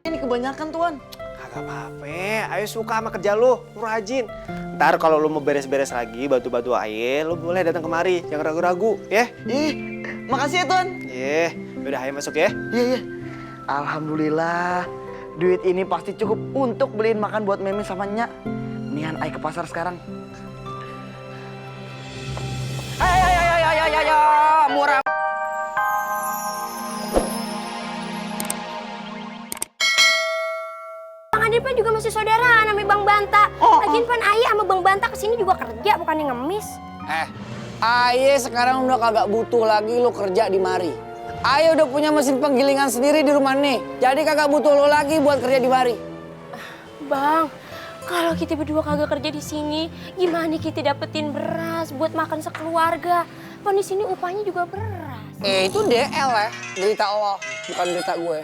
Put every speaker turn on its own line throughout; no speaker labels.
Ini kebanyakan tuan.
Kagak apa-apa, ayo suka sama kerja lu rajin. Ntar kalau lu mau beres-beres lagi, bantu-bantu air, lu boleh datang kemari, jangan ragu-ragu, ya?
Ih, makasih ya tuan.
Udah ayo masuk ya.
Iya. Alhamdulillah, duit ini pasti cukup untuk beliin makan buat Meme sama Nya. Mendingan ayo ke pasar sekarang. Ayo, murah.
Bang Adit Pan juga masih saudara namanya Bang Banta. Lagian Pan Ayah sama Bang Banta kesini juga kerja bukannya ngemis.
Aye sekarang udah kagak butuh lagi lo kerja di mari. Aye udah punya mesin penggilingan sendiri di rumah nih. Jadi kagak butuh lo lagi buat kerja di mari.
Bang, kalau kita berdua kagak kerja di sini, gimana kita dapetin beras buat makan sekeluarga? Pan di sini upahnya juga beras.
Itu DL ya, derita Allah, bukan derita gue.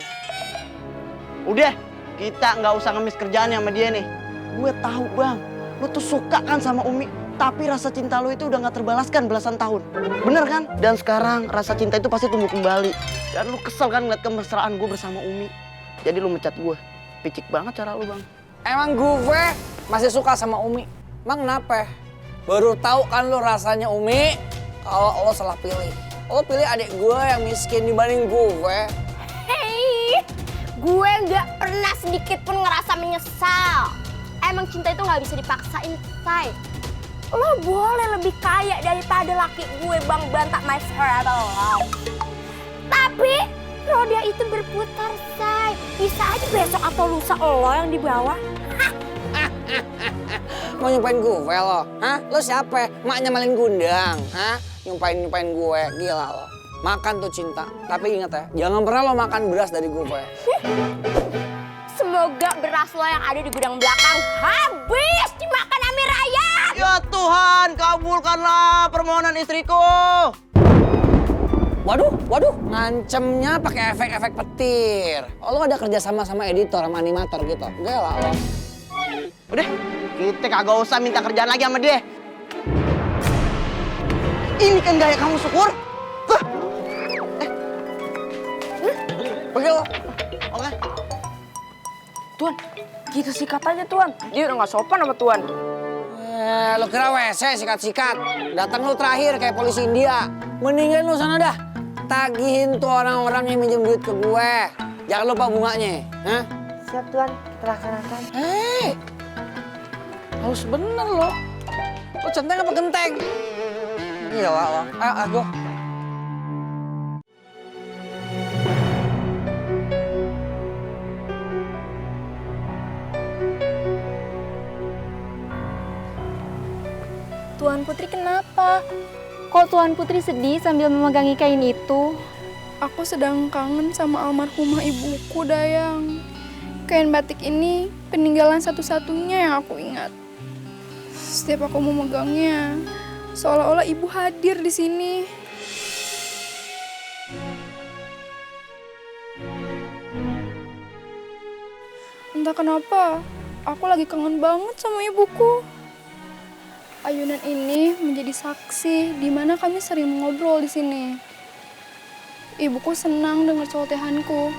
Udah, kita nggak usah ngemis kerjaan sama dia nih. Gue tahu bang, lu tuh suka kan sama Umi. Tapi rasa cinta lu itu udah gak terbalaskan belasan tahun. Bener kan? Dan sekarang rasa cinta itu pasti tumbuh kembali. Dan lu kesel kan ngeliat kemesraan gue bersama Umi. Jadi lu mecat gue. Picik banget cara lu bang.
Emang gue masih suka sama Umi. Emang kenapa? Baru tahu kan lo rasanya Umi kalau lo salah pilih. Lo pilih adik gue yang miskin dibanding gue.
Hei, gue nggak pernah sedikit pun ngerasa menyesal. Emang cinta itu nggak bisa dipaksain, say. Lo boleh lebih kaya daripada laki gue, Bang Banta, my forever love. Tapi roda itu berputar, say. Bisa aja besok atau lusa lo yang dibawa.
Mau nyumpain gue lo? Hah? Lo siapa? Maknya malin gundang? Hah? Nyumpain gue? Gila lo. Makan tuh cinta. Tapi ingat ya, jangan pernah lo makan beras dari gue.
Semoga beras lo yang ada di gudang belakang habis dimakan sama rakyat.
Ya Tuhan, kabulkanlah permohonan istriku.
Waduh, ngancemnya pakai efek-efek petir. Oh, lo ada kerja sama editor, sama animator gitu. Gila lo.
Udah, kita kagak usah minta kerjaan lagi sama dia. Ini kan gaya kamu syukur.
Pergi lo.
Oke.
Tuan, kita sikat aja Tuan. Dia udah gak sopan sama Tuan.
Lo kira WC sikat-sikat. Datang lo terakhir kayak polisi India. Mendingan lo sana dah. Tagihin tuh orang-orang yang minjem duit ke gue. Jangan lupa bunganya. Hah?
Siap Tuan, kita laksanakan.
Haus bener lo. Lo centeng apa genteng? Gila lo. Ayo.
Tuan Putri kenapa? Kok Tuan Putri sedih sambil memegangi kain itu?
Aku sedang kangen sama almarhumah ibuku, Dayang. Kain batik ini peninggalan satu-satunya yang aku ingat. Setiap aku memegangnya, seolah-olah ibu hadir di sini. Entah kenapa, aku lagi kangen banget sama ibuku. Ayunan ini menjadi saksi di mana kami sering mengobrol di sini. Ibuku senang dengar celotehanku.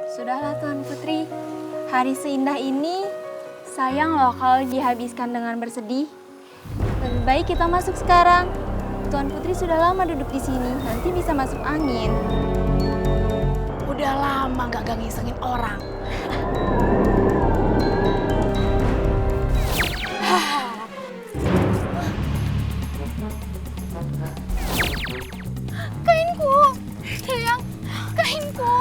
Sudahlah Tuan Putri, hari seindah ini sayang loh kalau dihabiskan dengan bersedih. Lebih baik kita masuk sekarang. Tuan Putri sudah lama duduk di sini, nanti bisa masuk angin.
Udah lama gak ngisengin orang.
Kainku, Dayang, kainku.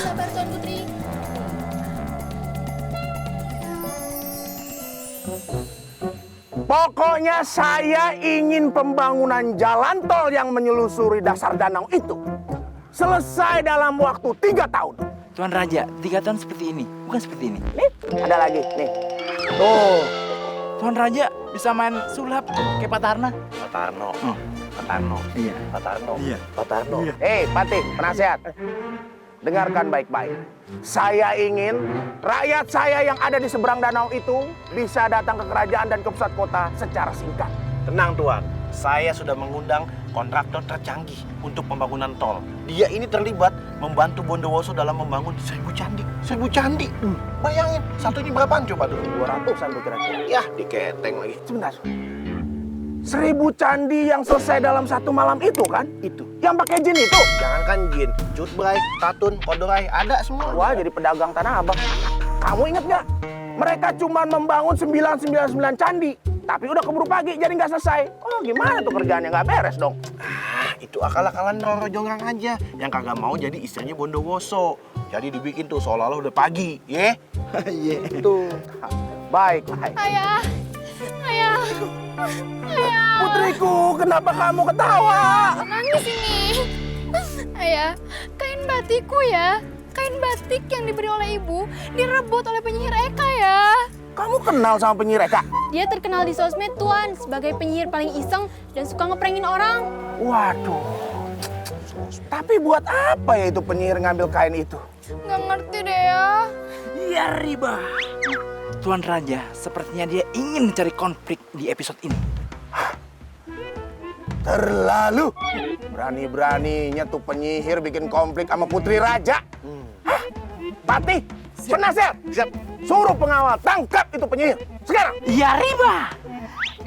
Sabar Tuan Putri.
Pokoknya saya ingin pembangunan jalan tol yang menyelusuri dasar danau itu selesai dalam waktu 3 tahun.
Tuan Raja, 3 tahun seperti ini, bukan seperti ini.
Nih, ada lagi, nih. Tuh.
Tuan Raja bisa main sulap kayak Pak Tarna.
Pak Tarno. Pak Tarno.
Iya.
Pak Tarno.
Iya.
Pak Tarno. Iya. Patih, penasehat. dengarkan baik-baik. Saya ingin rakyat saya yang ada di seberang danau itu bisa datang ke kerajaan dan ke pusat kota secara singkat.
Tenang Tuan, saya sudah mengundang kontraktor tercanggih untuk pembangunan tol. Dia ini terlibat membantu Bondowoso dalam membangun 1000 candi. 1000 candi. Bayangin, satu ini berapaan coba tuh?
200-an tuh kira-kira.
Ya, diketeng lagi.
Sebentar. 1000 candi yang selesai dalam satu malam itu kan?
Itu.
Yang pakai jin itu?
Jangankan jin, cutbray, tatun, kodorai, ada semua.
Wah, jadi pedagang Tanah Abang. Kamu inget nggak? Mereka cuma membangun 999 candi. Tapi udah keburu pagi, jadi nggak selesai. Oh, gimana tuh kerjaannya? Nggak beres dong.
Itu akal-akalan Roro Jonggrang aja. Yang kagak mau jadi istrinya Bondowoso. Jadi dibikin tuh seolah-olah udah pagi, ya? Iya.
Itu. Baik, baik.
Ayah. Ayah. Ayah.
Putriku, kenapa kamu ketawa?
Nangis ini. Ayah, kain batikku ya. Kain batik yang diberi oleh ibu direbut oleh penyihir Eka ya.
Kamu kenal sama penyihir Eka?
Dia terkenal di sosmed, Tuan, sebagai penyihir paling iseng dan suka ngeprengin orang.
Waduh. Tapi buat apa ya itu penyihir ngambil kain itu?
Nggak ngerti deh ya.
Ya riba. Tuan Raja, sepertinya dia ingin mencari konflik di episode ini.
Terlalu. Berani-beraninya tuh penyihir bikin konflik sama putri raja. Hah? Patih, Penasel, suruh pengawal tangkap itu penyihir. Sekarang.
Ya riba.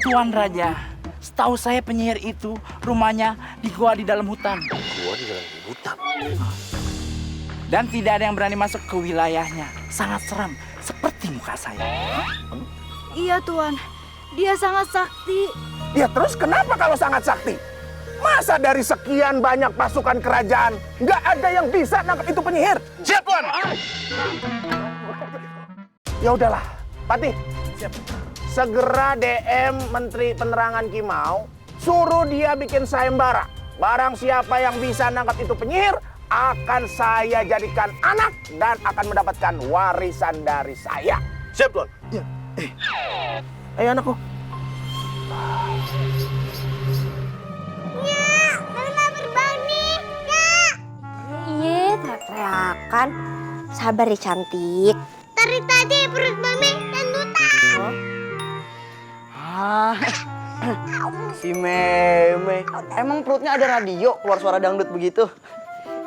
Tuan Raja, setahu saya penyihir itu rumahnya di gua di dalam hutan.
Gua di dalam hutan.
Dan tidak ada yang berani masuk ke wilayahnya. Sangat seram, seperti muka saya.
Iya Tuan, dia sangat sakti.
Ya terus kenapa kalau sangat sakti? Masa dari sekian banyak pasukan kerajaan nggak ada yang bisa nangkap itu penyihir?
Siap, Tuan.
Ya udahlah, Patih. Siap. Segera DM Menteri Penerangan Kimau, suruh dia bikin sayembara. Barang siapa yang bisa nangkap itu penyihir, akan saya jadikan anak dan akan mendapatkan warisan dari saya.
Siap, Tuan.
Ya. Ayo anakku.
Iya, teriak-teriakan. Sabar ya cantik. Tarik tadi perut mami dan dutan.
Ah, si Meme. Emang perutnya ada radio keluar suara dangdut begitu?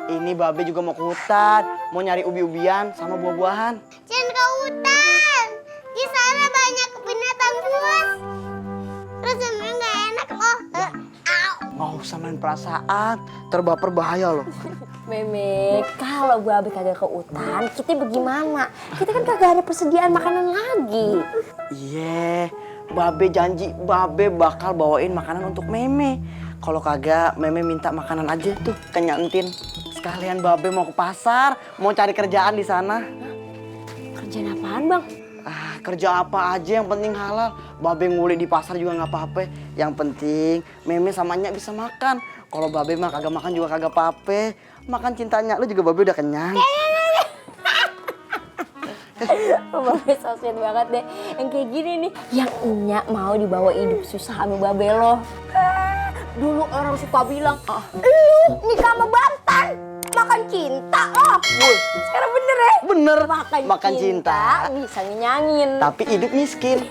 Ini Babe juga mau ke hutan, mau nyari ubi-ubian sama buah-buahan.
Jangan ke hutan. Di sana banyak binatang buas. Rasanya nggak enak loh.
Mau usah main perasaan, terbaper bahaya loh.
Meme, kalau Babe kagak ke hutan, kita bagaimana? Kita kan kagak ada persediaan makanan lagi.
Iya, Babe janji Babe bakal bawain makanan untuk Meme. Kalau kagak, Meme minta makanan aja tuh ke Nyantin. Sekalian Babe mau ke pasar, mau cari kerjaan di sana.
Kerjaan apaan, Bang?
Kerja apa aja yang penting halal. Babe nguli di pasar juga nggak apa-apa. Yang penting Meme sama Nya bisa makan. Kalau Babe mah kagak makan juga kagak apa-apa. Makan cintanya lu juga Babe udah kenyang.
Babe so sweet banget deh. Yang kayak gini nih, yang Nya mau dibawa hidup susah sama Babe lo. Dulu orang suka bilang, lu nikah sama Bantan, makan cinta loh. Sekarang bener ya?
Bener,
Makan cinta bisa ngenyangin.
tapi hidup miskin.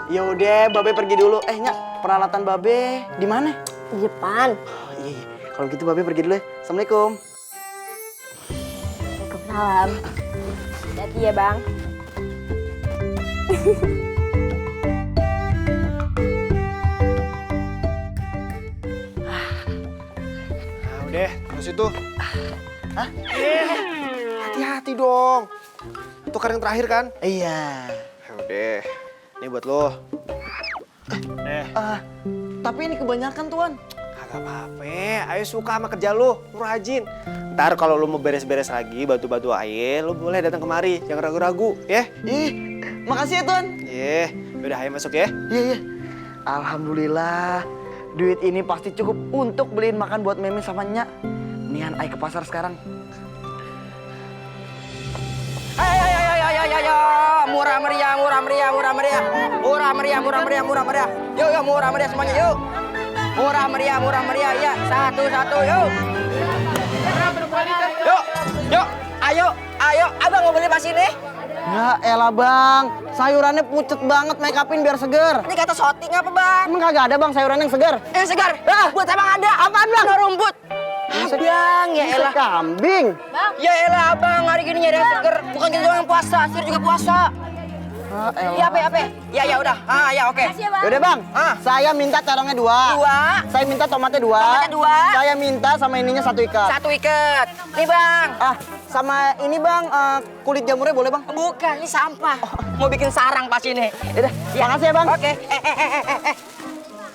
Yaudah, Babe pergi dulu. Nya, peralatan Babe di mana?
Di depan.
Oh, iya. Kalau gitu Babe pergi dulu ya. Assalamualaikum.
Waalaikumsalam. Hati ya, Bang.
Nah, udah, terus itu.
Hah?
Hati-hati dong. Itu kan yang terakhir kan?
Iya.
Ya udah, ini buat lo.
Tapi ini kebanyakan, Tuan.
Kagak apa-apa, ayo suka sama kerja lo rajin. Ntar kalau lo mau beres-beres lagi, bantu-bantu air, lo boleh datang kemari, jangan ragu-ragu, ya?
Ih, makasih ya, Tuan.
Iya, udah ayo masuk ya.
Iya, iya. Alhamdulillah, duit ini pasti cukup untuk beliin makan buat Meme sama Nya. Nian ayo ke pasar sekarang.
Ayo, murah meriah, murah meriah, murah meriah. Murah meriah, murah meriah, murah meriah. Yuk, murah meriah semuanya, yuk. Murah meriah, ya. Satu, yuk. Yuk, ayo, abang mau beli pas ini.
Ya elah bang, sayurannya pucet banget, make upin biar seger.
Ini kata shooting apa bang?
Emang kagak ada bang sayuran yang seger?
Segar.
Ah.
Buat abang ada.
Apaan bang?
Ada rumput. Abang, ya
Buset
elah.
kambing.
Ya elah abang, hari gini nyari yang seger. Bukan kita doang yang puasa, Sir juga puasa.
Ah, elah.
Iya apa? Ya udah. Ya oke.
Yaudah bang, saya minta terongnya 2.
2.
Saya minta tomatnya 2.
Tomatnya 2.
Saya minta sama ininya 1 ikat.
1 ikat. Nih bang.
Sama ini bang, kulit jamurnya boleh bang?
Bukan, ini sampah. Mau bikin sarang pas ini.
Yaudah, makasih ya bang.
Oke.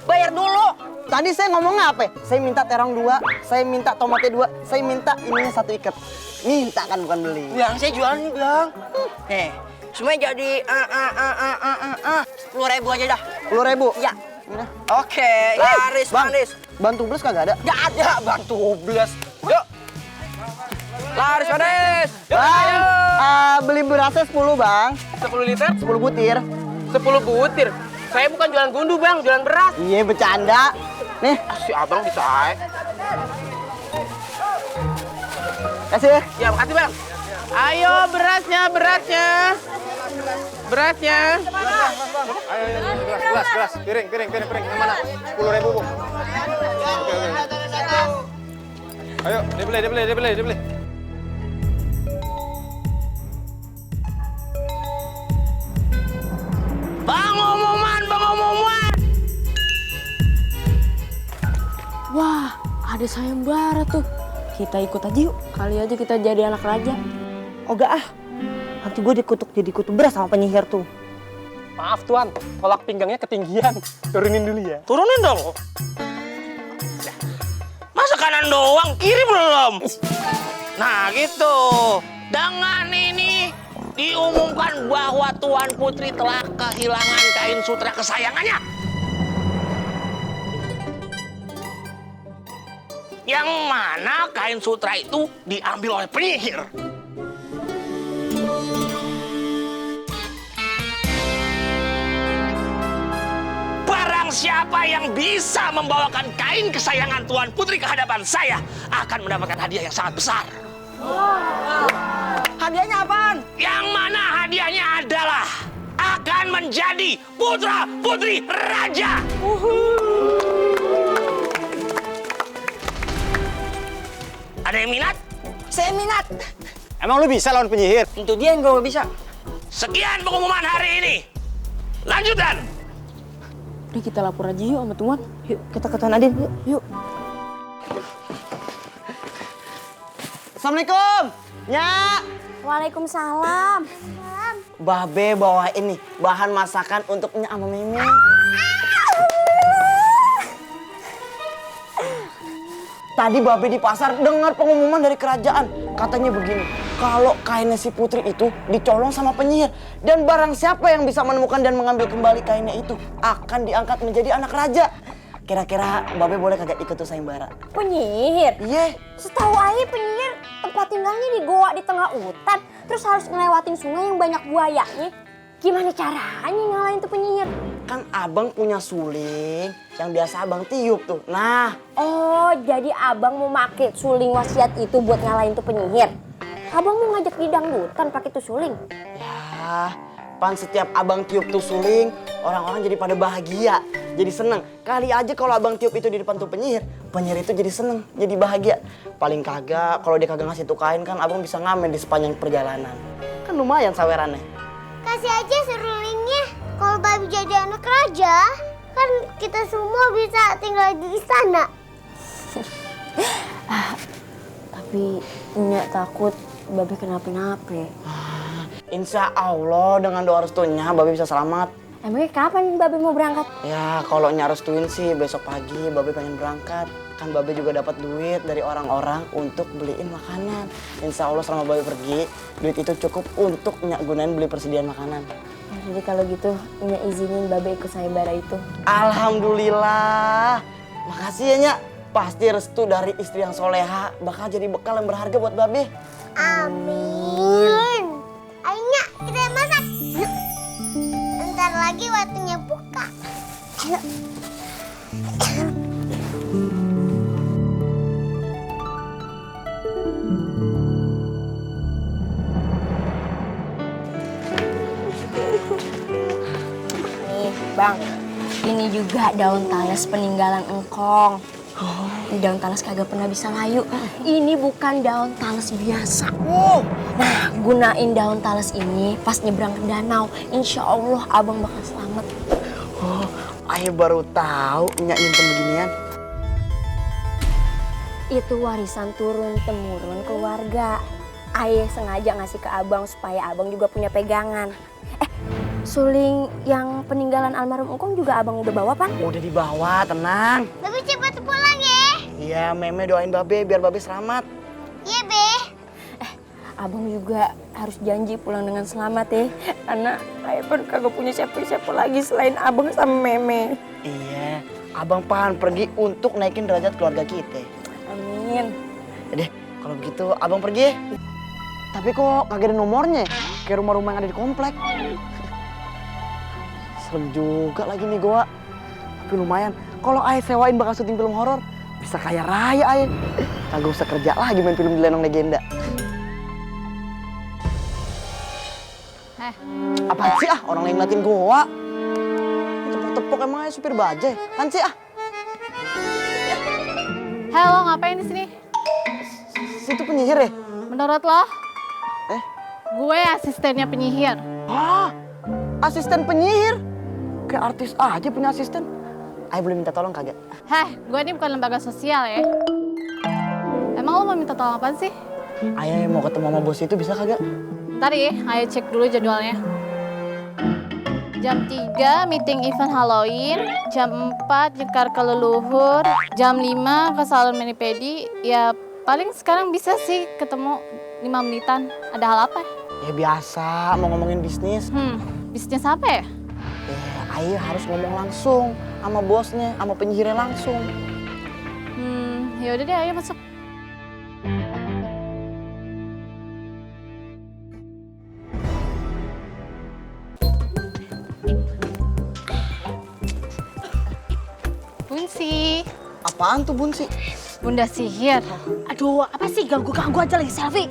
Bayar dulu.
Tadi saya ngomong apa? Saya minta terong 2, saya minta tomatnya 2, saya minta ininya 1 ikat. Minta kan bukan beli.
Yang saya jualan nih bang. Nih, semuanya jadi 10.000 aja dah.
10.000?
Ya.
Udah.
Oke, laris,
Bang,
manis.
bantu plus kagak ada?
Gak ada bang tubles. Yuk. Laris, manis. Yuk,
Bang,
ayo.
beli berasnya 10 bang.
10 liter,
10 butir.
10 butir. Saya bukan jualan gundu bang, jualan beras.
Iya bercanda. Nih,
Si abang bisa aja.
kasih.
Ya makasih bang. Ayo berasnya. Ayo, beras. Piring. Yang mana? 10.000 bu. Oke. Ayo, dibeli.
Bang umuman.
Wah, ada sayembara tuh. Kita ikut aja yuk. Kali aja kita jadi anak raja.
Ogah ah. Nanti gue dikutuk jadi kutu beras sama penyihir tuh.
Maaf tuan, tolak pinggangnya ketinggian. Turunin dulu ya.
Turunin dong. Masa kanan doang, kiri belum? Nah gitu. Dengan ini diumumkan bahwa Tuan Putri telah kehilangan kain sutra kesayangannya. Yang mana kain sutra itu diambil oleh penyihir. Barang siapa yang bisa membawakan kain kesayangan Tuan Putri ke hadapan saya akan mendapatkan hadiah yang sangat besar.
Hadiahnya apaan?
Yang mana hadiahnya adalah akan menjadi putra putri raja. Ada yang minat?
Saya minat.
Emang lu bisa lawan penyihir?
Itu dia yang gue bisa.
Sekian pengumuman hari ini. Lanjutan.
Udah kita lapor aja yuk sama Tuan. Yuk, kita ke Tuan Adin. Yuk.
Assalamualaikum. Nyak.
Waalaikumsalam.
Babe bawa ini bahan masakan untuk Nyak sama Mimi. Tadi Babe di pasar dengar pengumuman dari kerajaan. Katanya begini, kalau kainnya si Putri itu dicolong sama penyihir. Dan barang siapa yang bisa menemukan dan mengambil kembali kainnya itu akan diangkat menjadi anak raja. Kira-kira Babe boleh kagak ikut tuh sayembara?
Penyihir?
Iya.
Setahu aja penyihir tempat tinggalnya di goa di tengah hutan. Terus harus ngelewatin sungai yang banyak buayanya. Gimana caranya ngalahin tuh penyihir?
Kan abang punya suling yang biasa abang tiup tuh. Nah.
Oh, jadi abang mau make suling wasiat itu buat ngalahin tuh penyihir? Abang mau ngajak di dangdutan pakai tuh suling?
Ya, pan setiap abang tiup tuh suling, orang-orang jadi pada bahagia. Jadi seneng. Kali aja kalau abang tiup itu di depan tuh penyihir itu jadi seneng, jadi bahagia. Paling kagak, kalau dia kagak ngasih tuh kain kan abang bisa ngamen di sepanjang perjalanan. Kan lumayan sawerannya.
Kasih aja serulingnya. Kalau Babi jadi anak raja, kan kita semua bisa tinggal di istana.
Tapi Nyak takut Babi kenapa-napa.
Insya Allah dengan doa restunya Babi bisa selamat.
Emangnya kapan Babi mau berangkat?
Ya kalau Nyak restuin sih besok pagi Babi pengen berangkat. Kan Babe juga dapat duit dari orang-orang untuk beliin makanan. Insya Allah selama Babe pergi, duit itu cukup untuk Nyak gunain beli persediaan makanan.
Ya, jadi kalau gitu Nyak izinin Babe ikut sayembara itu.
Alhamdulillah. Makasih ya Nyak. Pasti restu dari istri yang soleha bakal jadi bekal yang berharga buat Babe.
Amin. Ayo Nyak, kita masak. Yuk. Bentar lagi waktunya buka. Ayo.
Bang, ini juga daun talas peninggalan engkong. Ini daun talas kagak pernah bisa layu. Ini bukan daun talas biasa. Nah, gunain daun talas ini pas nyebrang ke danau. Insya Allah abang bakal selamat.
Oh, ayah baru tahu nyak nyimpen beginian.
Itu warisan turun-temurun keluarga. Ayah sengaja ngasih ke abang supaya abang juga punya pegangan. Suling yang peninggalan almarhum engkong juga abang udah bawa, Pan?
Udah dibawa, tenang.
Babe cepat pulang ya.
Iya, Meme doain Babe biar Babe selamat.
Iya, Be.
Abang juga harus janji pulang dengan selamat ya. Karena ayah pun kagak punya siapa-siapa lagi selain abang sama Meme.
Iya, Abang Pan pergi untuk naikin derajat keluarga kita.
Amin.
Deh, kalau begitu Abang pergi ya. Tapi kok kagak ada nomornya? Kayak rumah-rumah yang ada di komplek. Serem juga lagi nih gua. Tapi lumayan, kalau ayah sewain bakal syuting film horor, bisa kaya raya ayah. Kagak usah kerja lagi main film di Lenong Legenda. Apaan sih orang lain ngeliatin gua? Tepuk-tepuk emang aja supir bajai. Kan sih
Halo, ngapain di sini?
Situ penyihir ya?
Menurut lo?
Eh?
Gue asistennya penyihir.
Asisten penyihir? Kayak artis aja punya asisten. Ayah boleh minta tolong kagak?
Gue ini bukan lembaga sosial ya. Emang lo mau minta tolong apaan sih?
Ayah mau ketemu sama bos itu bisa kagak?
Ntar ya, ayo cek dulu jadwalnya. Jam 3 meeting event Halloween, jam 4 nyekar ke leluhur, jam 5 ke salon mani-pedi. Ya paling sekarang bisa sih ketemu 5 menitan. Ada hal apa?
Ya biasa, mau ngomongin bisnis.
Bisnis apa ya?
Ayah harus ngomong langsung sama bosnya, sama penyihirnya langsung.
Ya udah deh, ayo masuk. Bunsi.
Apaan tuh Bunsi?
Bunda sihir.
Aduh, apa sih ganggu-ganggu aja lagi selfie?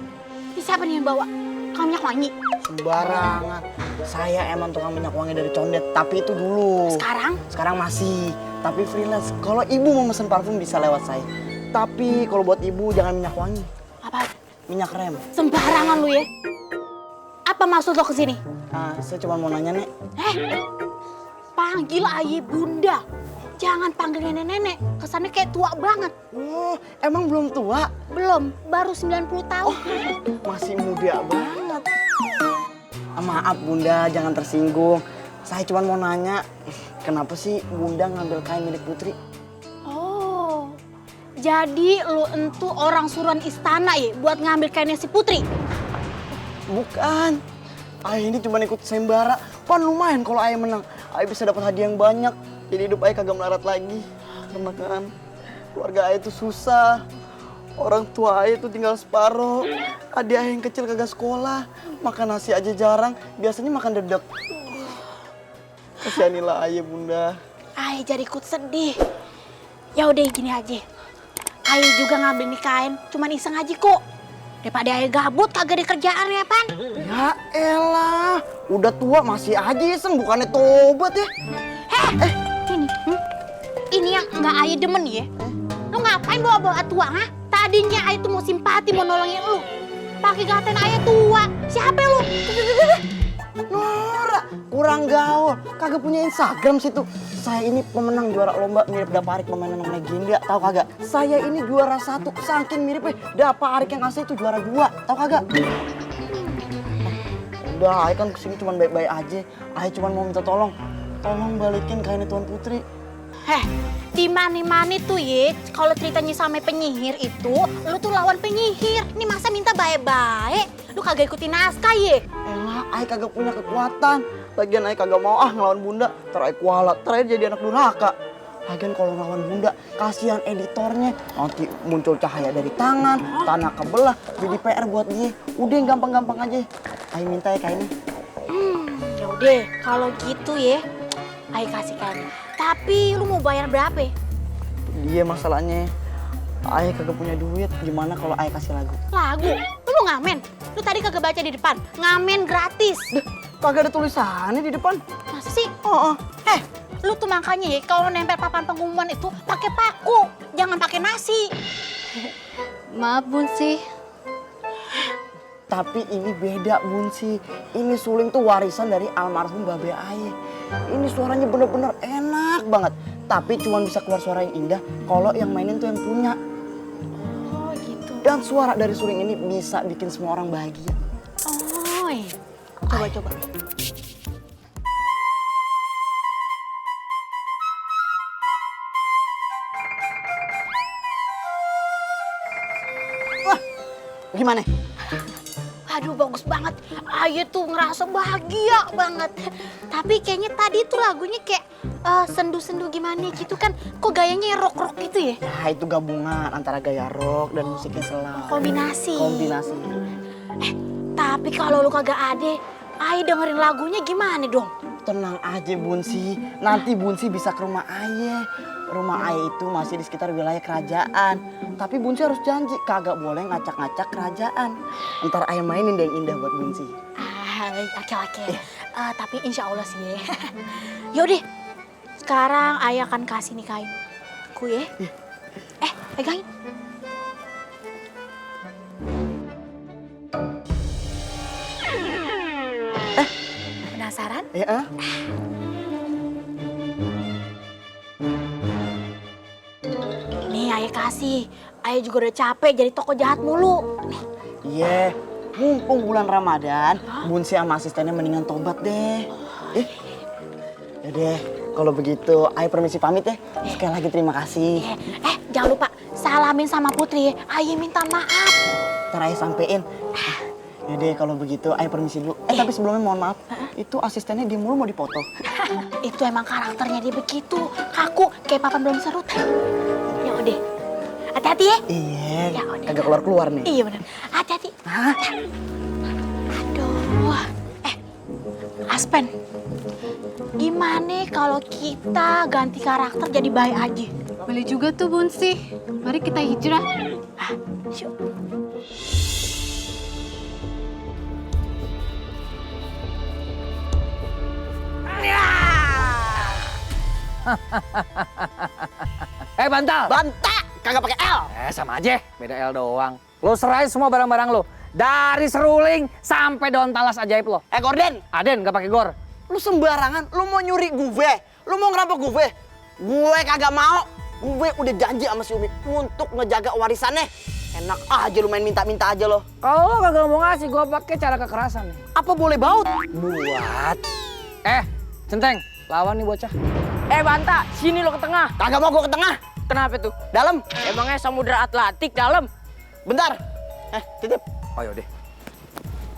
Ini siapa nih yang bawa? Kamu minyak wangi?
Sembarangan. Saya emang tukang minyak wangi dari Condet, tapi itu dulu.
Sekarang?
Sekarang masih, tapi freelance. Kalau ibu mau mesen parfum bisa lewat saya. Tapi kalau buat ibu jangan minyak wangi.
Apa?
Minyak rem.
Sembarangan lu ya. Apa maksud lo kesini?
Saya cuma mau nanya, Nek.
Panggil ayah bunda. Jangan panggil nenek-nenek. Kesannya kayak tua banget.
Oh, emang belum tua?
Belum, baru 90 tahun.
Masih muda banget. Maaf Bunda, jangan tersinggung. Saya cuma mau nanya, kenapa sih Bunda ngambil kain milik Putri?
Oh, jadi lu entu orang suruhan istana ya buat ngambil kainnya si Putri?
Bukan. Ayah ini cuma ikut sembara. Pan lumayan kalau ayah menang. Ayah bisa dapat hadiah yang banyak. Jadi hidup ayah kagak melarat lagi. Karena kan keluarga ayah itu susah. Orang tua ayah itu tinggal separuh. Adik ayah yang kecil kagak sekolah. Makan nasi aja jarang. Biasanya makan dedek. Kasianilah ayah Bunda.
Ayah jadi ikut sedih. Ya udah gini aja. Ayah juga ngambil nih kain, cuman iseng aja kok. Daripada ayah gabut kagak ada kerjaan ya, Pan.
Ya elah, udah tua masih aja iseng, bukannya tobat ya.
Ini yang nggak ayah demen ya. Lu ngapain bawa-bawa tua, ha? Tadinya ayah tuh mau simpati, mau nolongin lu. Pakai ngatain ayah tua. Siapa lu?
Nora, kurang gaul. Kagak punya Instagram situ. Saya ini pemenang juara lomba mirip Daparik pemain Lenong Legenda. Tahu kagak? Saya ini juara 1. Saking miripnya Daparik yang asli itu juara 2. Tahu kagak? Udah, Ayah kan kesini cuma baik-baik aja. Ayah cuma mau minta tolong. Tolong balikin kainnya Tuan Putri.
Di mani-mani tuh ye, kalau ceritanya sama penyihir itu, lu tuh lawan penyihir. Ini masa minta baik-baik, lu kagak ikutin naskah ye.
Elah, Ayah kagak punya kekuatan. Lagian Ayah kagak mau ngelawan Bunda. Ntar Ayah kualat, ntar Ayah jadi anak durhaka. Lagian kalau ngelawan Bunda, kasihan editornya. Nanti muncul cahaya dari tangan, tanah kebelah, jadi PR buat dia. Udah gampang-gampang aja. Ayah minta ya kainnya.
Ya udah, kalau gitu ye, Ayah kasih kain. Tapi lu mau bayar berapa?
Dia masalahnya, Ayah kagak punya duit. Gimana kalau Ayah kasih lagu?
Lagu? Lu mau ngamen? Lu tadi kagak baca di depan, ngamen gratis.
Kagak ada tulisannya di depan.
Masa sih?
Lu tuh makanya ya kalau nempel papan pengumuman itu pakai paku, jangan pakai nasi.
Maaf Bunsi.
Tapi ini beda Bunsi. Ini suling tuh warisan dari almarhum Babe Aye. Ini suaranya bener-bener enak banget. Tapi cuma bisa keluar suara yang indah kalau yang mainin tuh yang punya.
Oh gitu.
Dan suara dari suling ini bisa bikin semua orang bahagia.
Oh iya. Coba.
Wah, gimana?
Aduh bagus banget. Ayo tuh ngerasa bahagia banget. Tapi kayaknya tadi tuh lagunya kayak sendu-sendu gimana gitu kan. Kok gayanya rock-rock gitu ya?
Ya itu gabungan antara gaya rock dan musiknya slow.
Kombinasi.
Kombinasi.
Tapi kalau lu kagak ade, Ayo dengerin lagunya gimana dong?
Tenang aja Bunsi, nanti Bunsi bisa ke rumah Aye. Rumah Aye itu masih di sekitar wilayah kerajaan. Tapi Bunsi harus janji, kagak boleh ngacak-ngacak kerajaan. Ntar Aye mainin deh yang indah buat Bunsi.
Oke. Tapi insya Allah sih ya. Yaudah, sekarang Ayah akan kasih nih kain ku ya. Pegangin. Penasaran?
Ya.
Nih Ayah kasih. Ayah juga udah capek jadi toko jahat mulu. Nih.
Iya, mumpung bulan Ramadan, Bunsi sama asistennya mendingan tobat deh. Ya deh, kalau begitu Ayah permisi pamit ya. Sekali lagi terima kasih.
Jangan lupa salamin sama Putri. Ayah minta maaf.
Ntar Ayah sampein. Ya deh, kalau begitu Ayah permisi dulu. Tapi sebelumnya mohon maaf, itu asistennya dia mulu mau dipoto.
Itu emang karakternya dia begitu. Kaku, kayak papan belum serut. Ya udah. Hati-hati ya.
Iya,
Ya udah.
kagak keluar-keluar nih.
Iya benar. Hati-hati. Aduh. Aspen. Gimana kalau kita ganti karakter jadi baik aja?
Boleh juga tuh Bunsi. Mari kita hijrah.
Yuk.
Bantal.
Banta, kagak pakai L.
Sama aja, beda L doang. Lo serahin semua barang-barang lo. Dari seruling sampai daun talas ajaib lo.
Gorden.
Aden, gak pakai gor.
Lu sembarangan, lu mau nyuri gue. Lu mau ngerampok gue. Gue kagak mau. Gue udah janji sama si Umi untuk ngejaga warisannya. Enak aja lu main minta-minta aja lo.
Kalau lo kagak mau ngasih, gue pakai cara kekerasan.
Apa boleh baut?
Buat. Centeng, lawan nih bocah.
Banta, sini lo ke tengah.
Kagak mau gue ke tengah.
Kenapa tuh?
Dalam.
Emangnya Samudra Atlantik dalam?
Bentar. Titip.
Oh yaudah.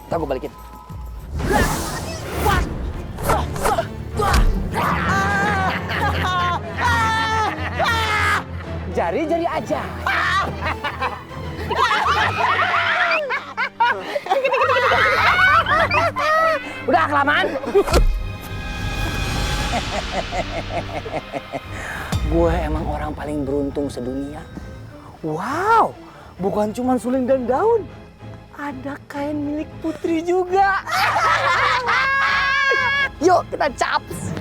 Ntar gue balikin. Jari-jari aja. Udah kelamaan. Gue emang orang paling beruntung sedunia. Wow, bukan cuma suling dan daun. Ada kain milik Putri juga. Yuk kita caps.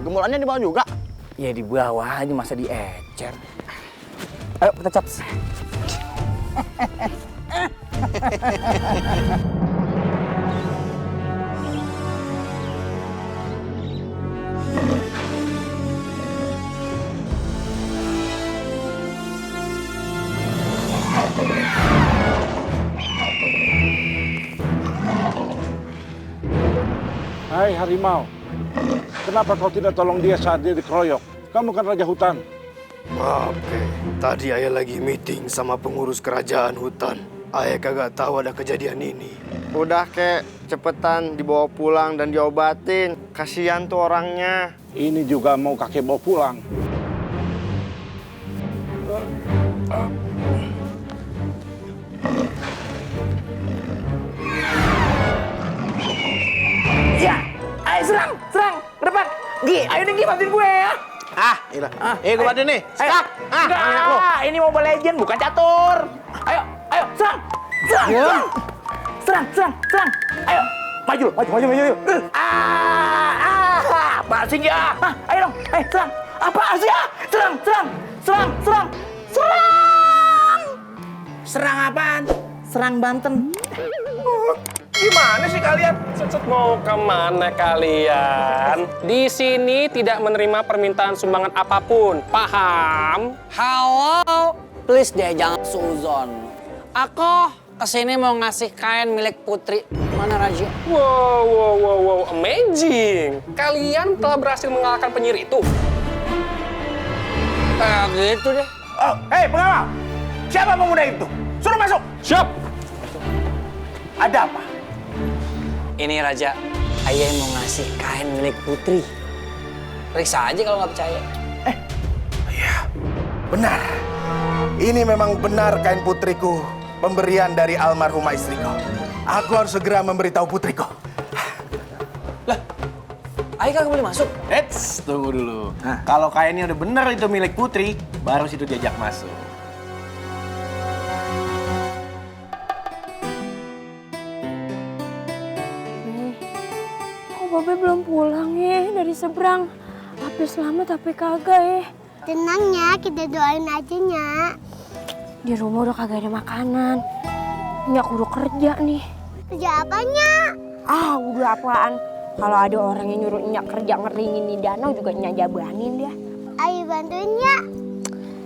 Gemulannya di bawah juga.
Ya di bawah aja, masa diecer. Ayo kita caps.
Hai harimau, kenapa kau tidak tolong dia saat dia dikeroyok? Kamu kan raja hutan.
Maaf, tadi ayah lagi meeting sama pengurus kerajaan hutan. Ayah kagak tahu ada kejadian ini.
Udah kek, cepetan dibawa pulang dan diobatin. Kasihan tuh orangnya.
Ini juga mau kakek bawa pulang.
Iya, ayo serang ke depan. Ayo nih bantuin gue ya.
Gila. Gue bantuin nih. Skak.
Banyak lo.
Ini Mobile Legend bukan catur.
Ayo, serang. Serang. Ayo, maju.
asing ya?
Hah, ayo dong, serang. Apa sih ya? Serang, serang, serang, serang, serang.
Serang apaan?
Serang Banten.
Gimana sih kalian?
Mau kemana kalian? Di sini tidak menerima permintaan sumbangan apapun. Paham?
Halo, please deh jangan suzon. Aku kesini mau ngasih kain milik Putri. Mana Raja?
Wow, amazing. Kalian telah berhasil mengalahkan penyihir itu.
Gitu deh.
Oh, hei pengawal! Siapa pemuda itu? Suruh masuk!
Siap!
Ada apa?
Ini Raja, ayah mau ngasih kain milik Putri. Periksa aja kalau nggak percaya.
Benar. Ini memang benar kain putriku. Pemberian dari almarhumah istriku. Aku harus segera memberitahu putriku.
Ayah kagak boleh masuk.
Eits, tunggu dulu. Kalau kainnya udah bener itu milik Putri, baru situ diajak masuk.
Kok Babe belum pulang ya dari seberang? Apa selamat tapi kagak ya?
Tenang ya, kita doain aja Nyak.
Di rumah udah kagak ada makanan. Nyak kudu kerja nih.
Kerja apa Nyak?
Ah, udah apaan? Kalau ada orang yang nyuruh Nyak kerja ngeringin di danau juga Nyak jabanin dia.
Ayo bantuin Nyak.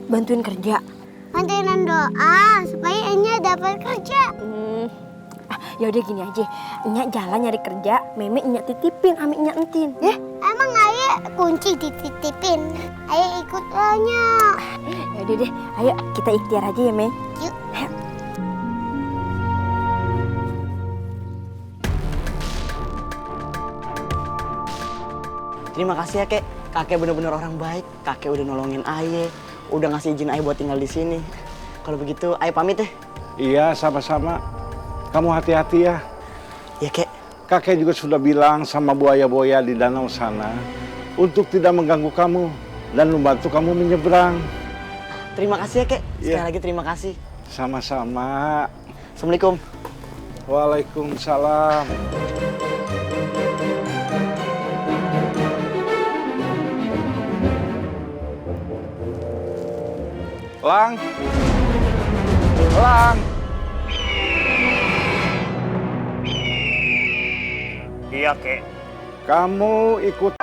Bantuin kerja.
Bantuin doa supaya Nyak dapat kerja.
Ya udah gini aja. Nyak jalan nyari kerja, Meme Nyak titipin sama Nyak entin, ya?
Emang Ayah kunci dititipin. Ayah ikut Nyak.
Ya udah deh, ayo kita ikhtiar aja ya, Men.
Yuk.
Terima kasih ya, Kek. Kakek bener-bener orang baik. Kakek udah nolongin Aye, udah ngasih izin Aye buat tinggal di sini. Kalau begitu, Aye pamit ya.
Iya, sama-sama. Kamu hati-hati ya.
Ya, Kek.
Kakek juga sudah bilang sama buaya-buaya di danau sana untuk tidak mengganggu kamu dan membantu kamu menyeberang.
Terima kasih ya, Kek. Sekali
Iya.
lagi terima kasih.
Sama-sama.
Assalamualaikum.
Waalaikumsalam. Lang. Lang.
Iya, Kek.
Kamu ikut